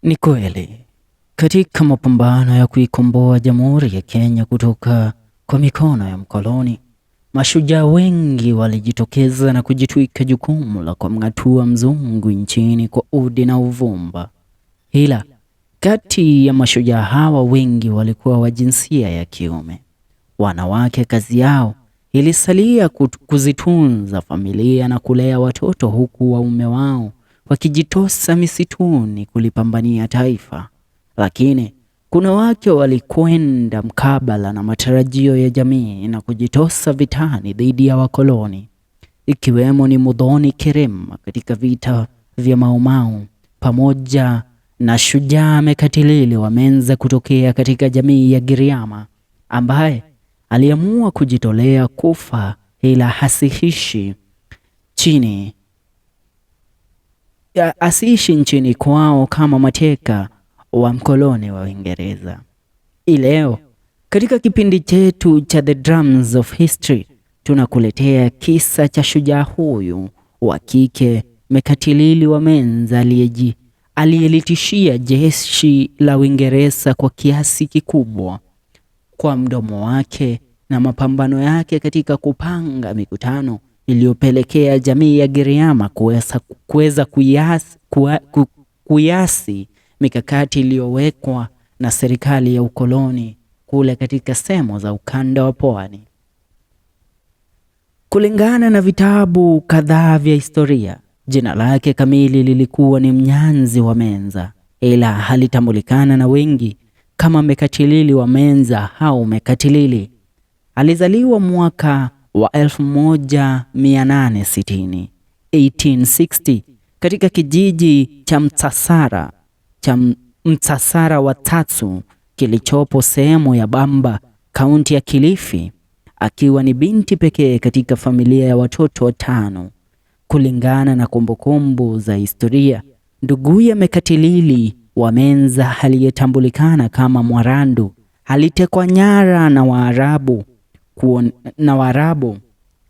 Ni kweli katika mapambano ya kuikomboa Jamhuri ya Kenya kutoka kwa mikono ya mkoloni, mashujaa wengi walijitokeza na kujitwika jukumu la kumng'atua mzungu nchini kwa udi na uvumba. Ila kati ya mashujaa hawa wengi walikuwa wa jinsia ya kiume. Wanawake kazi yao ilisalia kuzitunza familia na kulea watoto, huku waume wao wakijitosa misituni kulipambania taifa. Lakini kuna wake walikwenda mkabala na matarajio ya jamii na kujitosa vitani dhidi ya wakoloni, ikiwemo ni Muthoni Kirima katika vita vya Mau Mau pamoja na shujaa Mekatilili wa Menza kutokea katika jamii ya Giriama ambaye aliamua kujitolea kufa ila asiishi nchini kwao kama mateka wa mkoloni wa Uingereza. Leo katika kipindi chetu cha The Drums of History tunakuletea kisa cha shujaa huyu wa kike Mekatilili wa Menza aliyelitishia jeshi la Uingereza kwa kiasi kikubwa kwa mdomo wake na mapambano yake katika kupanga mikutano iliyopelekea jamii ya Giriama kuweza kuiasi mikakati iliyowekwa na serikali ya ukoloni kule katika sehemu za ukanda wa pwani. Kulingana na vitabu kadhaa vya historia, jina lake kamili lilikuwa ni Mnyanzi wa Menza, ila halitambulikana na wengi kama Mekatilili wa Menza au Mekatilili. Alizaliwa mwaka wa 1860 1860 katika kijiji cha Mtasara wa Tatu kilichopo sehemu ya Bamba, kaunti ya Kilifi, akiwa ni binti pekee katika familia ya watoto watano. Kulingana na kumbukumbu za historia, nduguye Mekatilili wa Menza aliyetambulikana kama Mwarandu alitekwa nyara na Waarabu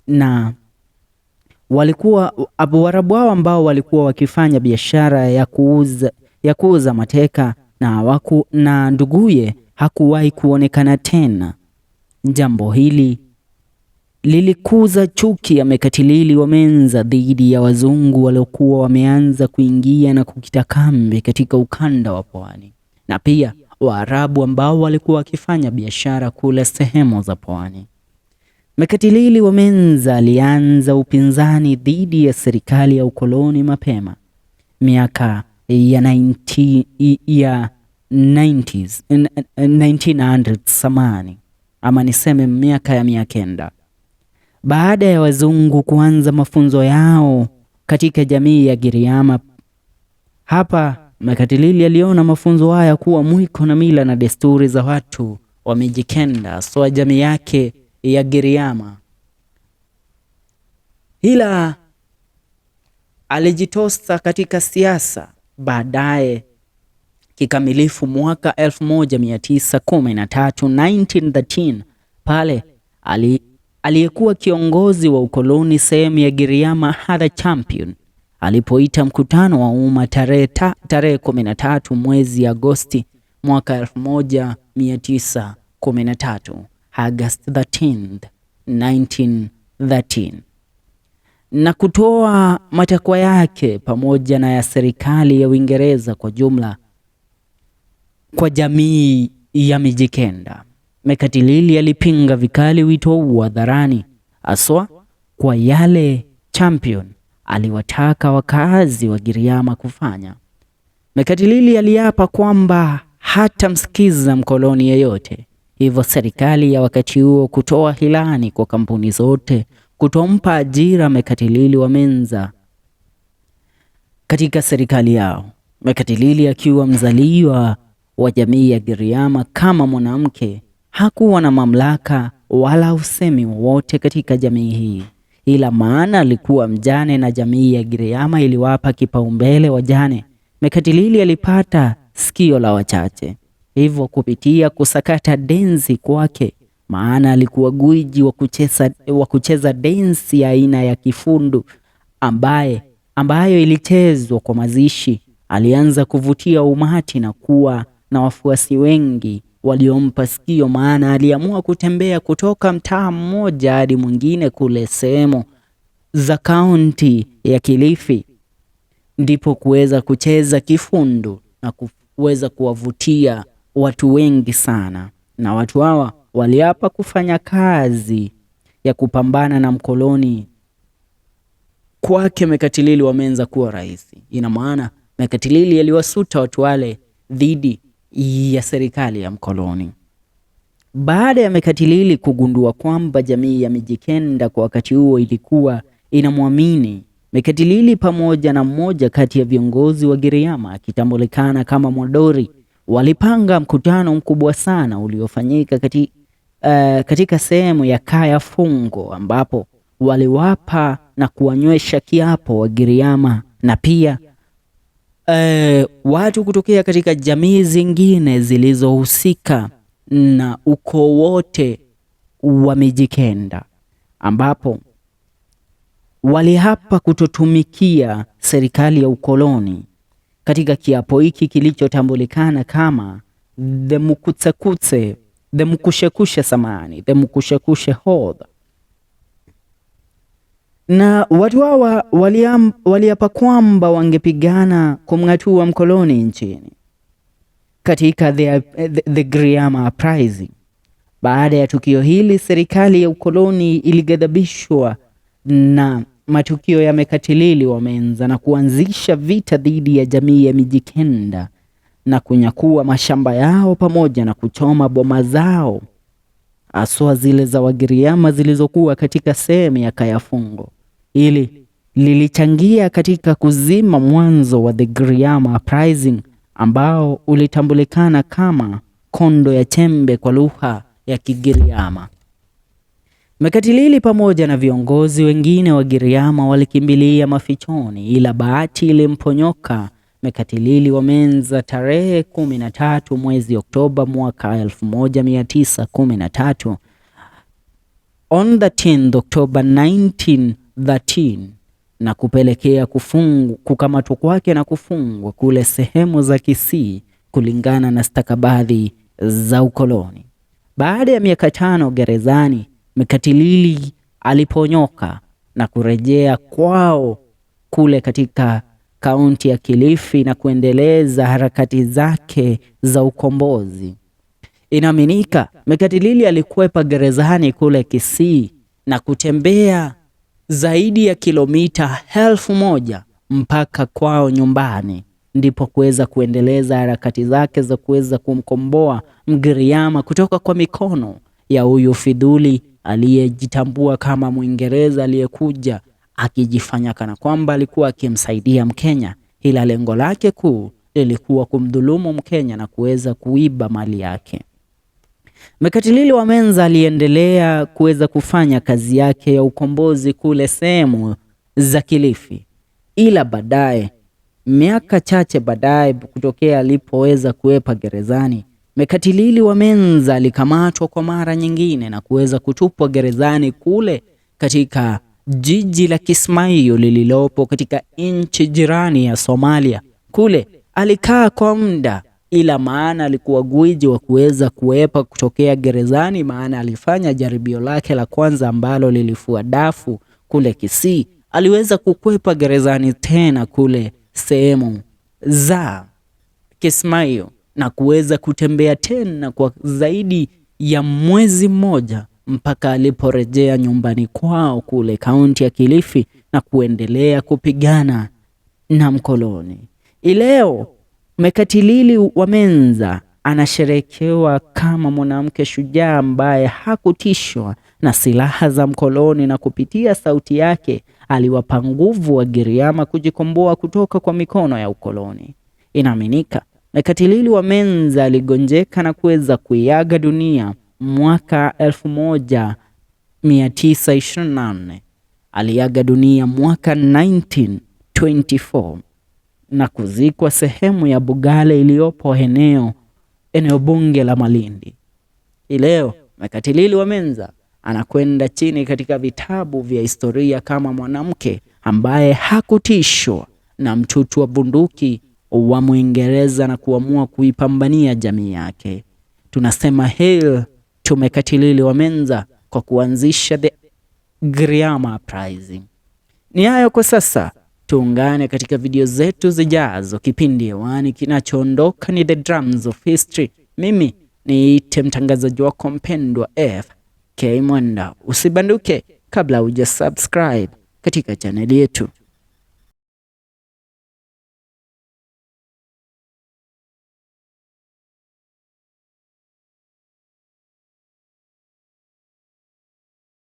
na walikuwa Waarabu hao ambao walikuwa wakifanya biashara ya kuuza mateka na nduguye hakuwahi kuonekana tena. Jambo hili lilikuza chuki ya Mekatilili wa Menza dhidi ya wazungu waliokuwa wameanza kuingia na kukita kambi katika ukanda wa pwani na pia Waarabu ambao walikuwa wakifanya biashara kule sehemu za pwani. Mekatilili wa Menza alianza upinzani dhidi ya serikali ya ukoloni mapema miaka ya 90, ya 90s, 1900 samani, ama niseme miaka ya 900 baada ya wazungu kuanza mafunzo yao katika jamii ya Giriama. Hapa Mekatilili aliona mafunzo haya kuwa mwiko na mila na desturi za watu wa Mijikenda, so jamii yake ya Giriama, ila alijitosa katika siasa baadaye kikamilifu mwaka 1913 1913 pale aliyekuwa kiongozi wa ukoloni sehemu ya Giriama Arthur Champion alipoita mkutano wa umma tarehe 13 mwezi Agosti mwaka 1913, August 13, 1913, na kutoa matakwa yake pamoja na ya serikali ya Uingereza kwa jumla kwa jamii ya Mijikenda. Mekatilili alipinga vikali wito huu hadharani, haswa kwa yale Champion aliwataka wakaazi wa Giriama kufanya. Mekatilili aliapa kwamba hatamsikiza mkoloni yeyote, hivyo serikali ya wakati huo kutoa hilani kwa kampuni zote kutompa ajira Mekatilili wa Menza katika serikali yao. Mekatilili akiwa mzaliwa wa jamii ya Giriama kama mwanamke hakuwa na mamlaka wala usemi wowote katika jamii hii, ila maana alikuwa mjane na jamii ya Giriama iliwapa kipaumbele wajane. Mekatilili alipata sikio la wachache, hivyo kupitia kusakata densi kwake, maana alikuwa gwiji wa kucheza densi ya aina ya kifundu ambayo ilichezwa kwa mazishi. Alianza kuvutia umati na kuwa na wafuasi wengi waliompa sikio, maana aliamua kutembea kutoka mtaa mmoja hadi mwingine kule sehemu za kaunti ya Kilifi, ndipo kuweza kucheza kifundu na kuweza kuwavutia watu wengi sana, na watu hawa waliapa kufanya kazi ya kupambana na mkoloni kwake Mekatilili wa Menza kuwa rais. Ina maana Mekatilili aliwasuta watu wale dhidi ya serikali ya mkoloni. Baada ya Mekatilili kugundua kwamba jamii ya Mijikenda kwa wakati huo ilikuwa inamwamini Mekatilili pamoja na mmoja kati ya viongozi wa Giriama akitambulikana kama Mwadori, walipanga mkutano mkubwa sana uliofanyika katika sehemu ya Kaya Fungo, ambapo waliwapa na kuwanywesha kiapo wa Giriama na pia watu kutokea katika jamii zingine zilizohusika na ukoo wote wa Mijikenda, ambapo waliapa kutotumikia serikali ya ukoloni katika kiapo hiki kilichotambulikana kama the Mukutsekutse, the Mkushekushe samani, the Mkushekushe Oath. Na watu hawa waliapa kwamba wangepigana kumng'atua mkoloni nchini katika the Giriama Uprising. Baada ya tukio hili, serikali ya ukoloni ilighadhabishwa na matukio ya Mekatilili wa Menza na kuanzisha vita dhidi ya jamii ya Mijikenda na kunyakua mashamba yao pamoja na kuchoma boma zao, haswa zile za Wagiriama zilizokuwa katika sehemu ya Kayafungo. Ili lilichangia katika kuzima mwanzo wa the Giriama Uprising ambao ulitambulikana kama Kondo ya Chembe kwa lugha ya Kigiriama. Mekatilili pamoja na viongozi wengine wa Giriama walikimbilia mafichoni, ila bahati ilimponyoka Mekatilili wa Menza tarehe 13 mwezi Oktoba mwaka 1913, on the 10th October 1913, na kupelekea kukamatwa kwake na kufungwa kule sehemu za Kisii kulingana na stakabadhi za ukoloni. Baada ya miaka 5 gerezani, Mekatilili aliponyoka na kurejea kwao kule katika kaunti ya Kilifi na kuendeleza harakati zake za ukombozi. Inaaminika Mekatilili alikwepa gerezani kule Kisii na kutembea zaidi ya kilomita 1000 mpaka kwao nyumbani, ndipo kuweza kuendeleza harakati zake za kuweza kumkomboa Mgiriama kutoka kwa mikono ya huyu fidhuli aliyejitambua kama Mwingereza aliyekuja akijifanya kana kwamba alikuwa akimsaidia Mkenya, ila lengo lake kuu lilikuwa kumdhulumu Mkenya na kuweza kuiba mali yake. Mekatilili wa Menza aliendelea kuweza kufanya kazi yake ya ukombozi kule sehemu za Kilifi, ila baadaye, miaka chache baadaye kutokea alipoweza kuepa gerezani, Mekatilili wa Menza alikamatwa kwa mara nyingine na kuweza kutupwa gerezani kule katika jiji la Kismayo lililopo katika nchi jirani ya Somalia. Kule alikaa kwa muda, ila maana alikuwa gwiji wa kuweza kuepa kutokea gerezani, maana alifanya jaribio lake la kwanza ambalo lilifua dafu kule Kisii. Aliweza kukwepa gerezani tena kule sehemu za Kismayo na kuweza kutembea tena kwa zaidi ya mwezi mmoja mpaka aliporejea nyumbani kwao kule kaunti ya Kilifi na kuendelea kupigana na mkoloni. Ileo Mekatilili wa Menza anasherekewa kama mwanamke shujaa ambaye hakutishwa na silaha za mkoloni, na kupitia sauti yake aliwapa nguvu wa Giriama kujikomboa kutoka kwa mikono ya ukoloni. Inaaminika Mekatilili wa Menza aligonjeka na kuweza kuiaga dunia mwaka 1924. Aliaga dunia mwaka 1924 na kuzikwa sehemu ya Bugale iliyopo eneo bunge la Malindi. Ileo Mekatilili wa Menza anakwenda chini katika vitabu vya historia kama mwanamke ambaye hakutishwa na mtutu wa bunduki wa Mwingereza na kuamua kuipambania jamii yake. Tunasema hail to Mekatilili wa Menza kwa kuanzisha the Giriama Uprising. Ni hayo kwa sasa. Tuungane katika video zetu zijazo. Kipindi hewani kinachoondoka ni The Drums of History. Mimi niite mtangazaji wako mpendwa FK Mwenda. Usibanduke kabla huja subscribe katika chaneli yetu.